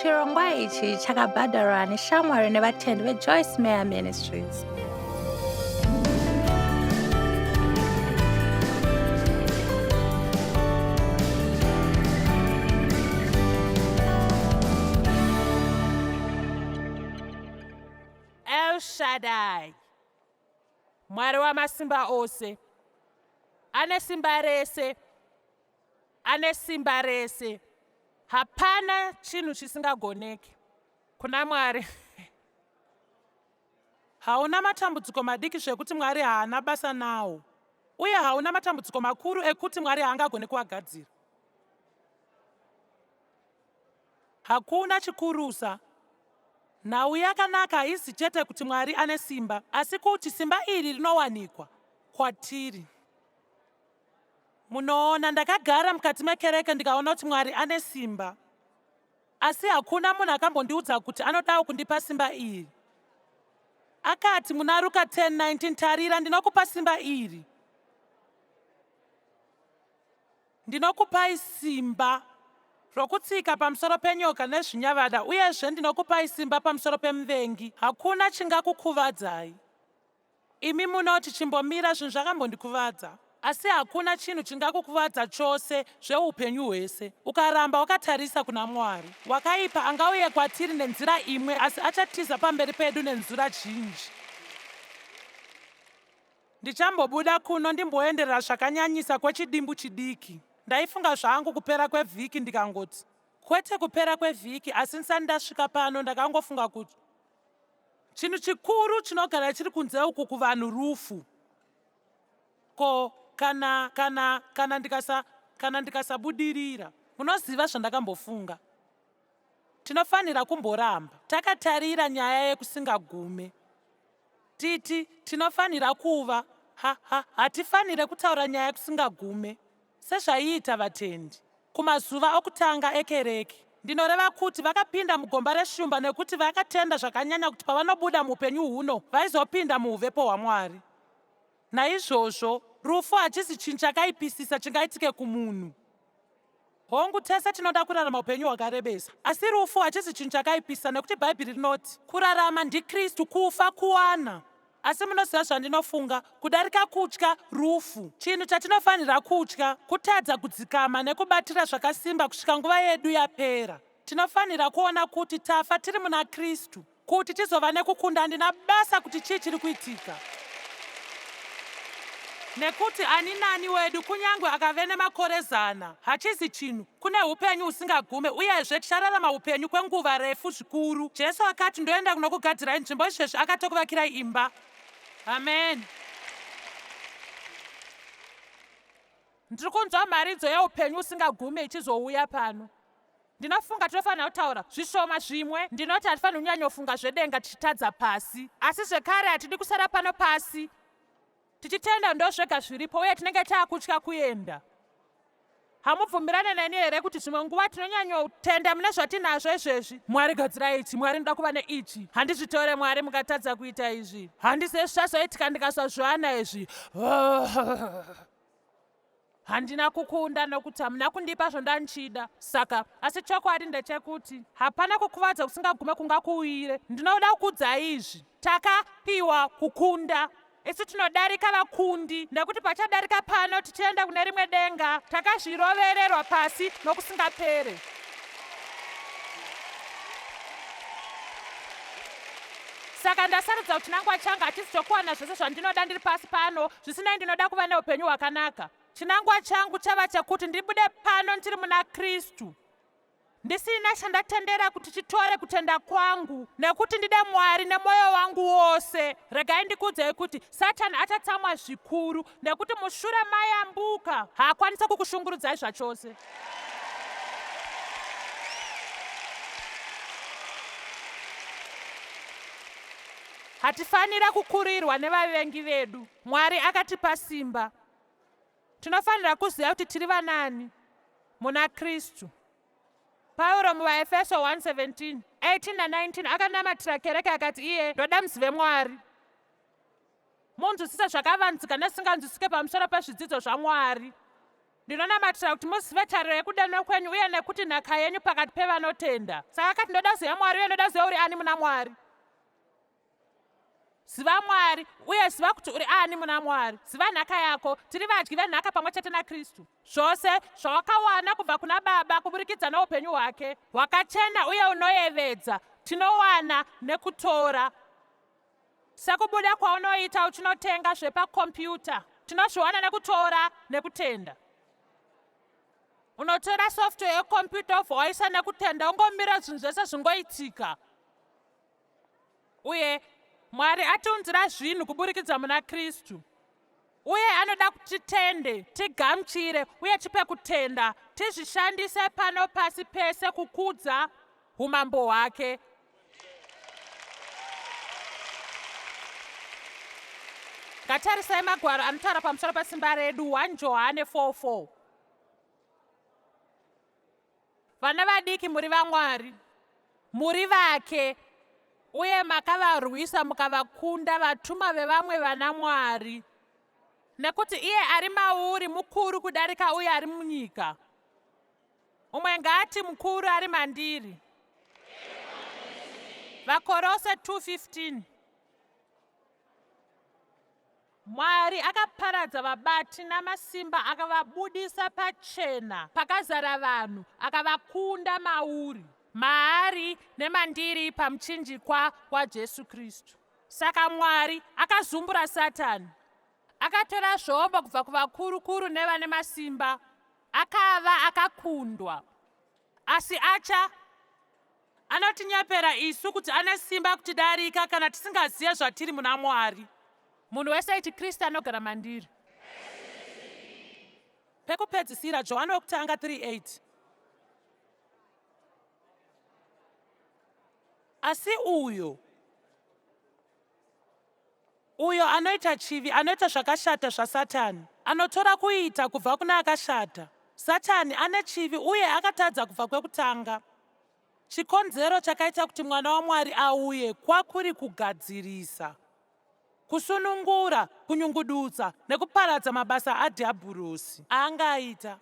Chirongwa ichi chakabhadharwa neshamwari nevatendi veJoyce Meyer Ministries. El Shaddai, Mwari wamasimba ose, ane simba rese, ane simba rese. Hapana chinhu chisingagoneki kuna Mwari. Hauna matambudziko madiki zvekuti Mwari haana basa nawo, uye hauna matambudziko makuru ekuti Mwari haangagone kuagadzira. Hakuna chikurusa. Nhau yakanaka haizi chete kuti Mwari ane simba, asi kuti simba iri rinowanikwa kwatiri. Munoona, ndakagara mukati mekereke ndikaona kuti Mwari ane simba. Asi hakuna munhu akambondiudza kuti anodawo kundipa simba iri. Akati muna Ruka 10:19, Tarira, ndinokupa simba iri. Ndinokupai simba rokutsika pamusoro penyoka nezvinyavada, uyezve ndinokupai simba pamusoro pemuvengi. Hakuna chingakukuvadzai. Imi munoti, Chimbomira, zvinhu zvakambondikuvadza. Asi hakuna chinhu chingakukuvadza chose zveupenyu hwese, ukaramba wakatarisa kuna Mwari. Wakaipa angauye kwatiri nenzira imwe, asi achatiza pamberi pedu nenzura zhinji. Ndichambobuda kuno ndimboenderera zvakanyanyisa kwechidimbu chidiki. Ndaifunga zvangu kupera kwevhiki ndikangoti, Kwete kupera kwevhiki, asi ndisati ndasvika pano ndakangofunga kuti chinhu chikuru chinogara chiri kunze uku kuvanhu rufu. Ko kana, kana, kana ndikasa, kana ndikasabudirira? Munoziva zvandakambofunga? Tinofanira kumboramba takatarira nyaya yekusingagume. Titi, tinofanira kuva, ha, ha, hatifanire kutaura nyaya kusingagume, sezvaiita vatendi kumazuva okutanga ekereke. Ndinoreva kuti vakapinda mugomba reshumba nekuti vakatenda zvakanyanya kuti pavanobuda muupenyu huno vaizopinda muhuvepo hwaMwari. Naizvozvo, rufu hachisi chinhu chakaipisisa chingaitike kumunhu. Hongu, tese tinoda kurarama upenyu hwakarebesa. Asi rufu hachisi chinhu chakaipisisa nekuti Bhaibheri rinoti, Kurarama ndiKristu, kufa kuwana. Asi munoziva zvandinofunga? Kudarika kutya rufu, chinhu chatinofanira kutya kutadza kudzikama nekubatira zvakasimba kusvika nguva yedu yapera. Tinofanira kuona kuti tafa tiri muna Kristu. Kuti tizova nekukunda handina basa kuti chii chiri kuitika. Nekuti ani nani wedu kunyangwe akave nemakore zana, hachizi chinhu, kune hupenyu husingagume uyezve tichararama hupenyu kwenguva refu zvikuru. Jesu akati ndoenda kunokugadzirai nzvimbo izvezvi akatokuvakirai imba. Amen. Ndiri kunzwa mharidzo yeupenyu husingagume ichizouya pano. Ndinofunga tinofanira kutaura zvishoma zvimwe. Ndinoti hatifaniri kunyanyofunga zvedenga tichitadza pasi. Asi zvekare hatidi kusara pano pasi tichitenda ndozvega zviripo uye tinenge taakutya kuenda. Hamubvumirane neni here kuti zvimwe nguva tinonyanyotenda mune zvatinazvo izvezvi? Mwari gadzirai ichi, Mwari ndoda kuva neichi. Handizvitore Mwari mukatadza kuita izvi. Handizive zvichazoitika ndikasazviwana izvi. Handina kukunda nokuti hamuna kundipa zvondanchida. Saka, asi chokwadi ndechekuti hapana kukuvadza kusingagume kungakuuyire. Ndinoda kukuudzai izvi. Takapiwa kukunda. Isu tinodarika vakundi nekuti pachadarika pano tichienda kune rimwe denga takazvirovererwa pasi nokusingapere. Saka ndasarudza kuti chinangwa changu hachisi chokuwana zvose zvandinoda ndiri pasi pano, zvisinei ndinoda kuva neupenyu hwakanaka. Chinangwa changu chava chekuti ndibude pano ndiri muna Kristu, ndisina chandatendera kuti chitore kutenda kwangu, nekuti ndide Mwari nemwoyo wangu wose. Regai ndikuudzei kuti Satani achatsamwa zvikuru, nekuti mushure mayambuka haakwanise kukushungurudzai zvachose. Hatifanira kukurirwa nevavengi vedu. Mwari akatipa simba. Tinofanira kuziva kuti tiri vanani muna Kristu. Pauro muvaEfeso 1:17, 18 na 19 akanamatira kereke akati iye ndoda muzive Mwari. Munzwisise zvakavanzika nesinganzwisike pamusoro pezvidzidzo zvaMwari. Ndinonamatira kuti muzive tariro yekudanwa kwenyu uye nekuti nhaka yenyu pakati pevanotenda. Saka akati ndoda kuziva Mwari uye ndoda kuziva uri ani muna Mwari. Ziva Mwari uye ziva kuti uri ani muna Mwari. Ziva nhaka yako. Tiri vadyi venhaka pamwe chete naKristu. Zvose zvawakawana kubva kuna Baba kuburikidza noupenyu hwake hwakachena uye unoyevedza, tinowana nekutora. Sekubuda kwaunoita uchinotenga zvepakombiyuta, tinozviwana nekutora nekutenda. Unotora software yekombiyuta wobva waisa nekutenda, ungomira zvinhu zvese zvingoitika. Uye Mwari atiunzira zvinhu kuburikidza muna Kristu. Uye anoda kuti titende, tigamuchire uye tipe kutenda, tizvishandise pano pasi pese kukudza umambo hwake. Ngatarisai magwaro anotaura pamusoro pesimba redu 1 Johane 4:4. Vana vadiki muri vaMwari, muri vake, uye makavarwisa mukavakunda vatumwa vevamwe vana Mwari, nekuti iye ari mauri mukuru kudarika uye ari munyika. Umwe ngaati mukuru ari mandiri. Vakorose 2:15. Mwari akaparadza vabati namasimba akavabudisa pachena pakazara vanhu akavakunda mauri, maari nemandiri pamuchinjikwa waJesu Kristu. Saka Mwari akazumbura Satani, akatora zvombo kubva kuvakurukuru nevane masimba, akava akakundwa. Asi acha Anotinyepera isu kuti ane simba kutidarika kana tisingazive zvatiri muna Mwari. Munhu wese aiti Kristu anogara mandiri. Pekupedzisira, Johani wekutanga 3:8. Asi uyo Uyo anoita chivi anoita zvakashata zvaSatani. Anotora kuita kubva kune akashata. Satani ane chivi uye akatadza kubva kwekutanga. Chikonzero chakaita kuti Mwana waMwari auye kwakuri kugadzirisa, kusunungura, kunyungudutsa nekuparadza mabasa adhiabhurosi aanga aita.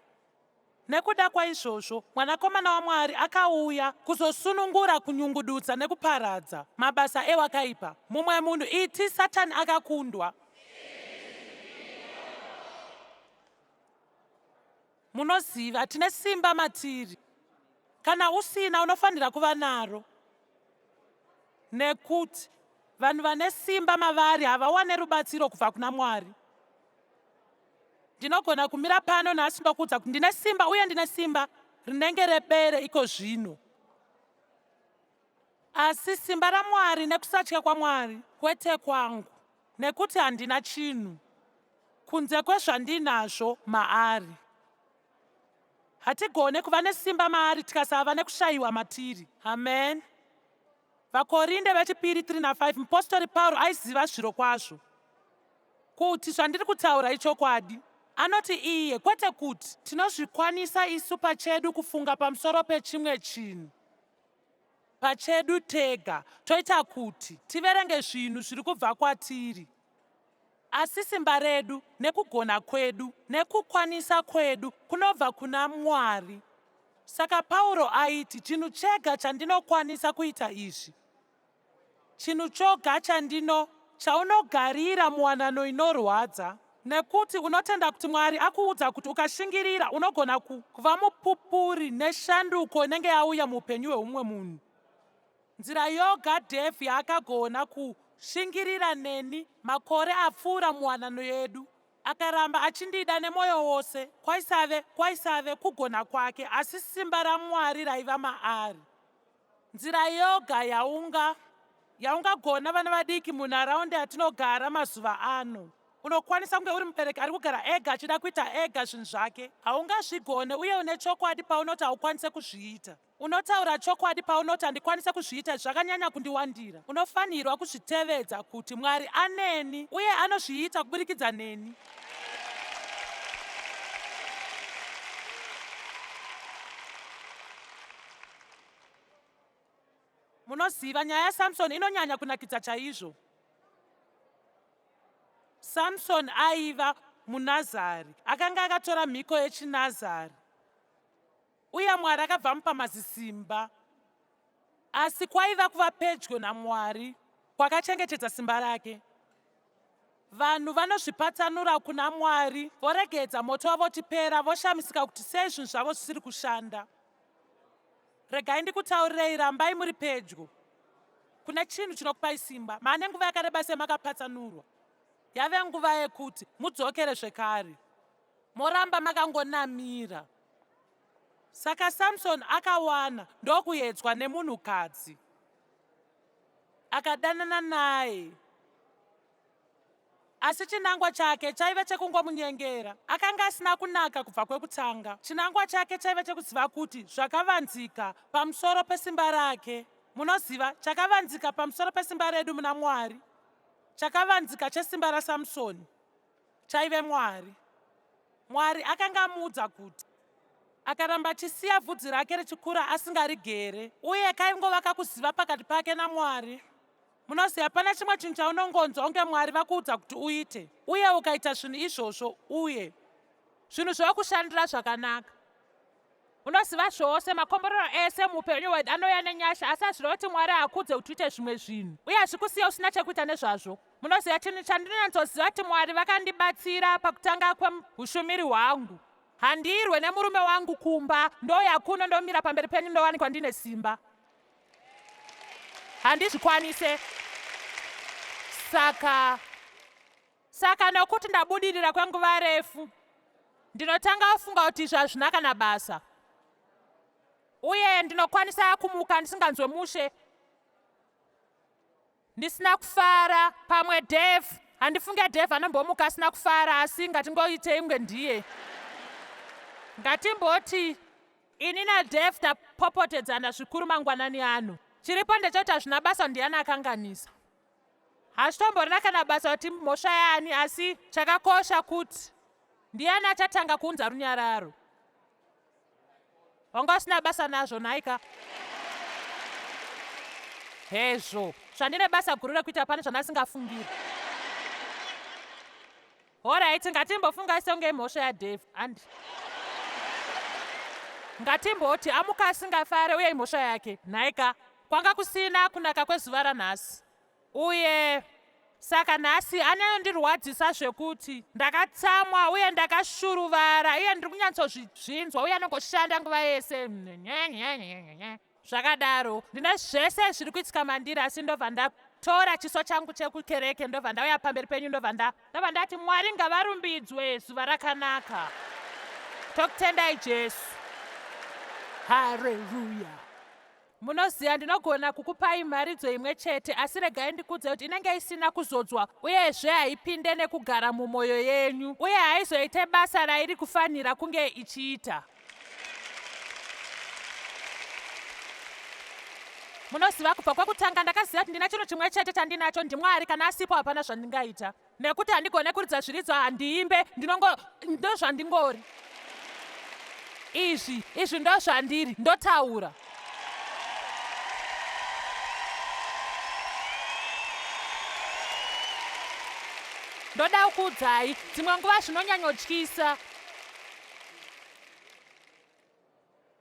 Nekuda kwaizvozvo, Mwanakomana waMwari akauya kuzosunungura, kunyungudutsa nekuparadza mabasa ewakaipa. Mumwe munhu iti, Satani akakundwa. Munoziva, tine simba matiri. Kana usina, unofanira kuva naro. Nekuti vanhu vane simba mavari havawane rubatsiro kubva kuna Mwari. Ndinogona kumira pano nhasi ndokuudza kuti ndine simba uye ndine simba rinenge rebere iko zvino. Asi simba raMwari nekusatya kwaMwari kwete kwangu, nekuti handina chinhu kunze kwezvandinazvo maari. Hatigone kuva nesimba maari tikasava nekushayiwa matiri. Amen. VaKorinde vechipiri 3 na 5 Mupostori Pauro aiziva zvirokwazvo kuti zvandiri kutaura ichokwadi. Anoti iye, kwete kuti tinozvikwanisa isu pachedu kufunga pamusoro pechimwe chinhu pachedu tega toita kuti tiverenge zvinhu zviri kubva kwatiri, asi simba redu nekugona kwedu nekukwanisa kwedu kunobva kuna Mwari. Saka Pauro aiti, Chinhu chega chandinokwanisa kuita izvi, chinhu choga chandino, chaunogarira muwanano inorwadza, nekuti unotenda kuti Mwari akuudza kuti ukashingirira unogona ku, kuva mupupuri neshanduko inenge yauya muupenyu hweumwe munhu. Nzira yoga Dave yaakagona kushingirira neni makore apfuura muwanano yedu, Akaramba achindida nemwoyo wose. Kwaisave, kwaisave kugona kwake, asi simba raMwari raiva maari. Nzira yoga yaunga, yaungagona vana vadiki munharaunda yatinogara mazuva ano. Unokwanisa kunge uri mubereki ari kugara ega achida kuita ega zvinhu zvake. Haungazvigone uye une chokwadi paunoti haukwanise kuzviita. Unotaura chokwadi paunoti handikwanise kuzviita izvi zvakanyanya kundiwandira. Unofanirwa kuzvitevedza kuti Mwari aneni uye anozviita kuburikidza neni. Munoziva, nyaya yaSamsoni inonyanya kunakidza chaizvo. Samsoni aiva. muNazari, akanga akatora mhiko yechiNazari. Uye Mwari akabva amupa mazisimba. Asi kwaiva kuva pedyo naMwari kwakachengetedza simba rake. Vanhu vanozvipatsanura kuna Mwari, voregedza moto wavo uchipera, voshamisika kuti sei zvinhu zvavo zvisiri kushanda. Regai ndikutaurirei, rambai muri pedyo. Kune chinhu chinokupai simba. Maane nguva yakareba sei makapatsanurwa? Yave nguva yekuti mudzokere zvekare. Moramba makangonamira. Saka Samsoni akawana ndokuedzwa nemunhukadzi. Akadanana naye. Asi chinangwa chake chaive chekungomunyengera. Akanga asina kunaka kubva kwekutanga. Chinangwa chake chaive chekuziva kuti zvakavanzika pamusoro pesimba rake. Munoziva, chakavanzika pamusoro pesimba redu muna Mwari, chakavanzika chesimba raSamsoni, chaive Mwari. Mwari akanga amuudza kuti akaramba achisiya vhudzi rake richikura asingarigere, uye kaingova kakuziva pakati pake naMwari. Munoziva, pane chimwe chinhu chaunongonzwa kunge Mwari vakuudza kuti uite, uye ukaita zvinhu izvozvo, uye zvinhu zvokushandira zvakanaka. Unoziva zvose, makomborero ese muupenyu hwedu anouya nenyasha, asi hazvirevi kuti Mwari haakudze kuti uite zvimwe zvinhu uye hazvikusiye usina chekuita nezvazvo. Munoziva, chinhu chandinonyatsoziva kuti Mwari vakandibatsira pakutanga kwehushumiri hwangu. Handirwe nemurume wangu kumba, ndouya kuno ndomira pamberi penyu ndowanikwa ndine simba. Handizvikwanise. Saka Saka nokuti ndabudirira kwenguva refu, ndinotanga kufunga kuti izvi hazvina kana basa. Uye ndinokwanisa kumuka ndisinganzwe mushe, ndisina kufara. Pamwe Dave, handifunge Dave anombomuka asina kufara, asi ngatingoitei kunge ndiye. Ngatimboti ini naDave tapopotedzana zvikuru mangwanani ano. Chiripo ndechekuti hazvina basa ndiyani akanganisa. Hazvitomborina kana basa kuti mhosva yaani asi chakakosha kuti ndiyani achatanga kuunza runyararo. Wanga usina basa nazvo nhaika? Hezvo, zvandine basa guru rekuita pane zvandasingafungiri. Horaiti, ngatimbofungai sekunge imhosva yaDave, andi. Ngatimboti amuka asingafare uye imhosva yake. Nhaika, kwanga kusina kunaka kwezuva ranhasi. Uye saka nhasi anondirwadzisa zvekuti ndakatsamwa uye ndakashuruvara uye ndiri kunyatsozvizvinzwa uye anongoshanda nguva yese. Zvakadaro, ndine zvese zviri kuitika mandiri asi ndobva ndatora chiso changu chekukereke ndobva ndauya pamberi penyu ndobva nda ndobva ndati Mwari ngavarumbidzwe zuva rakanaka. Tokutendai Jesu. Hareruya. Munoziva ndinogona kukupai mharidzo imwe chete asi regai ndikudze kuti inenge isina kuzodzwa uyezve haipinde nekugara mumwoyo yenyu uye haizoite basa rairi kufanira kunge ichiita. Munoziva, kubva kwekutanga ndakaziva kuti ndina chinhu chimwe chete chandinacho, ndiMwari. Kana asipo hapana zvandingaita, nekuti handigone kuridza zviridzwa, handiimbe, ndinongo ndozvandingori. Izvi, izvi ndozvandiri, ndotaura. Ndoda kukuudzai, dzimwe nguva zvinonyanyotyisa.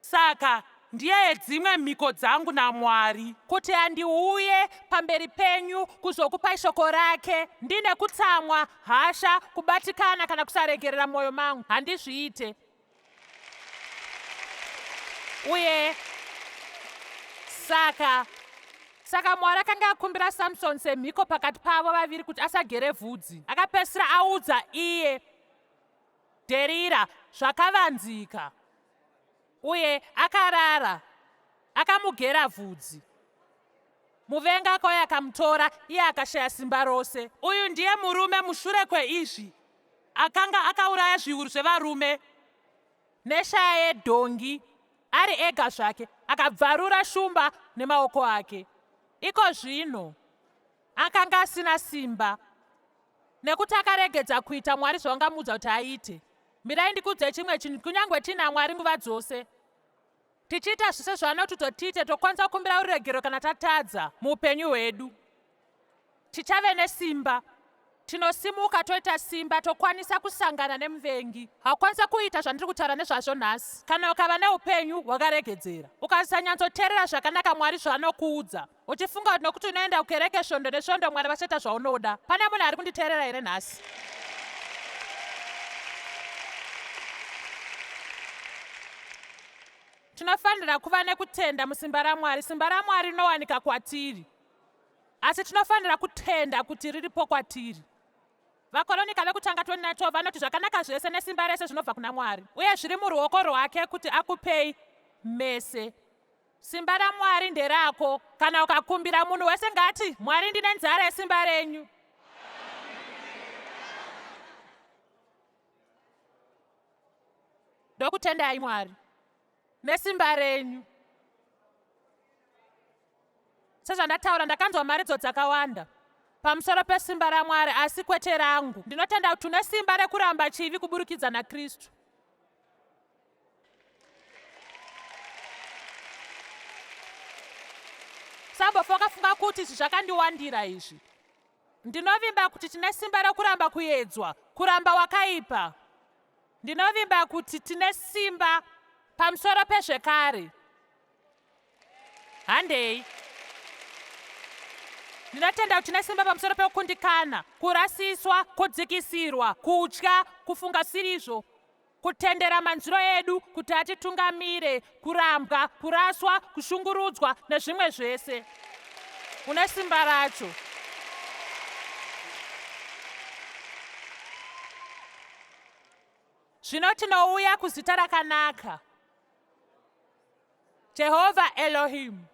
Saka ndiye yedzimwe mhiko dzangu naMwari. Kuti andiuye pamberi penyu kuzokupai shoko rake ndine kutsamwa, hasha, kubatikana kana kusaregerera mwoyo mangu. Handizviite. Uye saka saka Mwari akanga akumbira Samsoni semhiko pakati pavo vaviri kuti asagere vhudzi. Akapedzisira audza iye Dherira zvakavanzika, uye akarara akamugera vhudzi. Muvengi akauya akamutora, iye akashaya simba rose. Uyu ndiye murume mushure kweizvi akanga akauraya zviuru zvevarume neshaya yedhongi ari ega zvake, akabvarura shumba nemaoko ake. Iko zvino akanga asina simba. Nekuti akaregedza kuita Mwari zvavangamuudza kuti aite. Mirai ndikuudzei chimwe chinhu, kunyangwe tiina Mwari nguva dzose, tichiita zvese zvaanotiudza kuti tiite, tokwanisa kukumbira ruregerero kana tatadza muupenyu hwedu. Tichave nesimba. Tinosimuka toita simba tokwanisa kusangana nemuvengi. Haukwanisa kuita zvandiri kutaura nezvazvo nhasi kana ukava neupenyu hwakaregedzera, ukasanyatsoteerera zvakanaka Mwari zvaanokuudza, uchifunga kuti nokuti unoenda kukereke svondo nesvondo Mwari vachaita zvaunoda. Pane munhu ari kunditeerera here nhasi? Tinofanira kuva nekutenda musimba raMwari. Simba raMwari rinowanika kwatiri. Asi tinofanira kutenda kuti riripo kwatiri. VaKoronika vekutanga 29:12 vanoti zvakanaka zvese nesimba rese zvinobva kuna Mwari uye zviri muruoko rwake kuti akupei mese. Simba raMwari nderako kana ukakumbira. Munhu wese ngati, Mwari ndine nzara yesimba renyu. Ndokutendai Mwari nesimba renyu. Sezvandataura, ndakanzwa mharidzo dzakawanda pamusoro pesimba raMwari, asi kwete rangu. Ndinotenda kuti une simba rekuramba chivi kuburikidza naKristu. Sambofa wakafunga kuti izvi zvakandiwandira izvi. Ndinovimba kuti tine simba rekuramba kuedzwa, kuramba wakaipa. Ndinovimba kuti tine simba pamusoro pezvekare. Handei. Ndinotenda kuti tine simba pamusoro pekukundikana, kurasiswa, kudzikisirwa, kutya, kufunga zvisiri kutendera manzwiro edu kuti atitungamire, kurambwa, kuraswa, kushungurudzwa nezvimwe zvese. Une simba racho. Zvino tinouya kuzita rakanaka. Jehovha Elohim.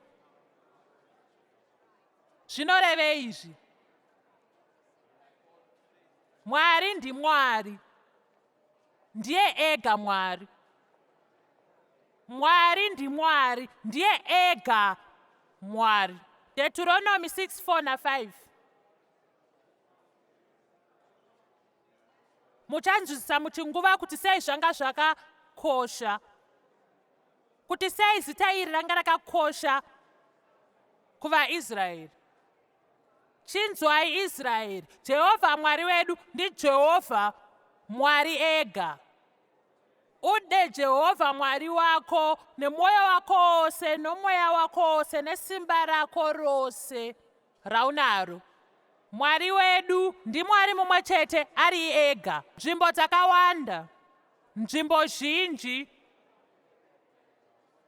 Zvinorevei izvi? Mwari ndiMwari. Ndiye ega Mwari. Mwari ndiMwari, ndiye ega Mwari. Deuteronomy 6 4 na 5. Muchanzwisisa muchinguva kuti sei zvanga zvakakosha, kuti sei zita iri ranga rakakosha kuvaIsraeri. Chinzwai Israeri, Jehovha Mwari wedu ndiJehovha Mwari ega. Ude Jehovha Mwari wako nemwoyo wako wose nomweya wako wose nesimba rako rose raunaro. Mwari wedu ndiMwari mumwe chete ari ega. Nzvimbo dzakawanda, nzvimbo zhinji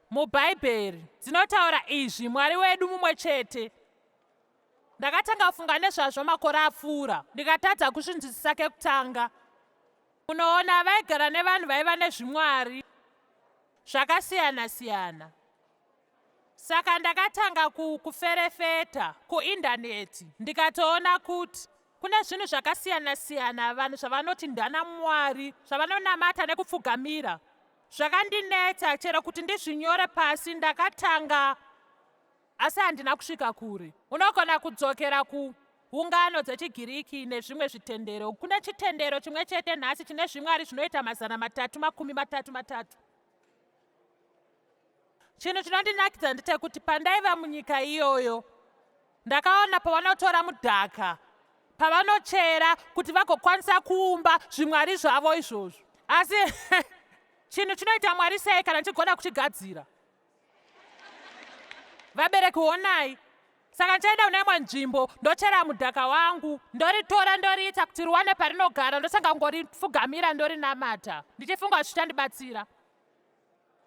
muBhaibheri dzinotaura izvi, Mwari wedu mumwe chete. Ndakatanga kufunga nezvazvo makore apfuura, ndikatadza kuzvinzwisisa kekutanga. Unoona, vaigara nevanhu vaiva nezvimwari zvakasiyana-siyana. Saka ndakatanga kuferefeta kuindaneti ndikatoona kuti kune zvinhu zvakasiyana-siyana vanhu zvavanoti ndana Mwari, zvavanonamata nekupfugamira. Zvakandinetsa chero kuti ndizvinyore pasi. Ndakatanga asi handina kusvika kure. Unogona kudzokera kuungano dzechiGiriki nezvimwe zvitendero. Kune chitendero chimwe chete nhasi chine zvimwari zvinoita 333. Chinhu chinondinakidza ndechekuti pandaiva munyika iyoyo ndakaona pavanotora mudhaka pavanochera kuti vagokwanisa kuumba zvimwari zvavo izvozvo. Asi chinhu chinoita Mwari sei kana ndichigona kuchigadzira? Vabereki honai. Saka ndichaenda kune imwe nzvimbo ndochera mudhaka wangu ndoritora ndoriita kuti riwane parinogara ndosanga kungoripfugamira ndorinamata ndichifunga kuti zvichandibatsira.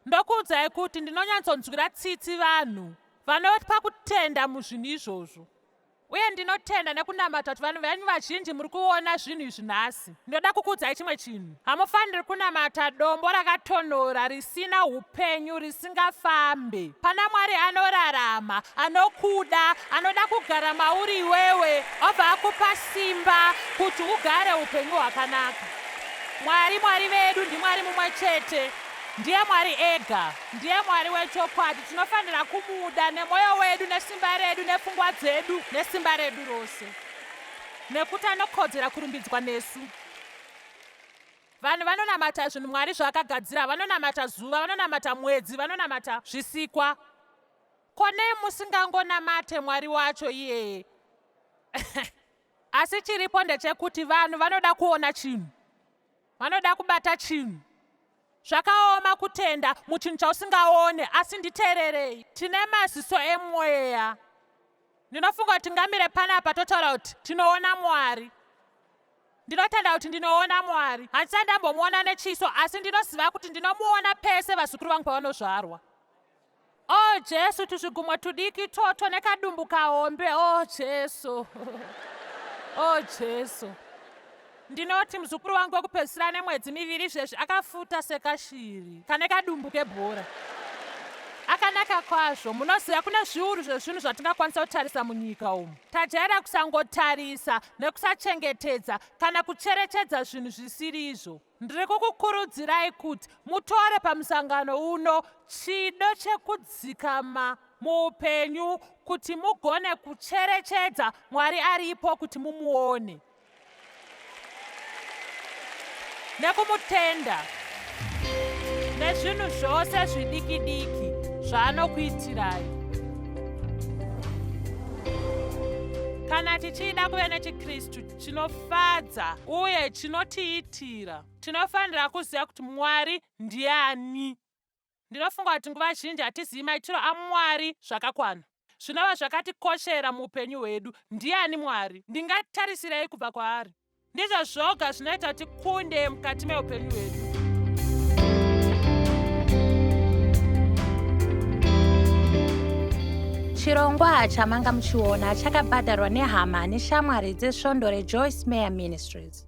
Ndokuudzai kuti ndinonyatsonzwira tsitsi vanhu vanopa kutenda muzvinhu izvozvo. Uye ndinotenda nekunamata kuti vanhu venyu vazhinji muri kuona zvinhu izvi nhasi. Ndinoda kukuudzai chimwe chinhu. Hamufaniri kunamata dombo rakatonhora risina upenyu risingafambe. Pana Mwari anorarama, anokuda, anoda kugara mauri iwewe, obva akupa simba kuti ugare upenyu hwakanaka. Mwari, Mwari vedu ndiMwari mumwe chete. Ndiye Mwari ega. Ndiye Mwari wechokwadi. Tinofanira kumuda nemwoyo wedu, nesimba redu, nepfungwa dzedu, nesimba redu rose. Nekuti anokodzera kurumbidzwa nesu. Vanhu vanonamata zvinhu Mwari zvaakagadzira. Vanonamata zuva, vanonamata mwedzi, vanonamata zvisikwa. Ko nei musingangonamate Mwari wacho iyeye? Asi chiripo ndechekuti vanhu vanoda kuona chinhu, vanoda kubata chinhu. Zvakaoma kutenda muchinhu chausingaone, asi nditeererei. Tine maziso emweya. Ndinofunga kuti tingamire panapa totaura kuti tinoona Mwari. Ndinotenda kuti ndinoona Mwari. Handisati ndambomuona nechiso, asi ndinoziva kuti ndinomuona pese vazukuru vangu pavanozvarwa. O oh, Jesu, tuzvigumwe tudiki toto nekadumbu kahombe. O oh, Jesu. O oh, Jesu. Ndinoti muzukuru wangu wekupedzisira nemwedzi miviri izvezvi akafuta sekashiri kane kadumbu kebhora. Akanaka kwazvo. Munoziva kune zviuru zvezvinhu zvatingakwanisa kutarisa munyika umu. Tajaira kusangotarisa nekusachengetedza kana kucherechedza zvinhu zvisiri izvo. Ndiri kukukurudzirai kuti mutore pamusangano uno chido chekudzikama muupenyu kuti mugone kucherechedza Mwari aripo kuti mumuone nekumutenda nezvinhu zvose zvidiki diki zvaanokuitirai. Kana tichida kuve nechiKristu chinofadza uye chinotiitira, tinofanira kuziva kuti Mwari ndiani. Ndinofunga kuti nguva zhinji hatizivi maitiro aMwari zvakakwana, zvinova zvakatikoshera muupenyu hwedu. Ndiani Mwari? Ndingatarisirei kubva kwaari? Ndizvo zvoga zvinoita kuti tikunde mukati meupenyu hwedu. Chirongwa chamanga muchiona chakabhadharwa nehama neshamwari dzesvondo reJoyce Meyer Ministries.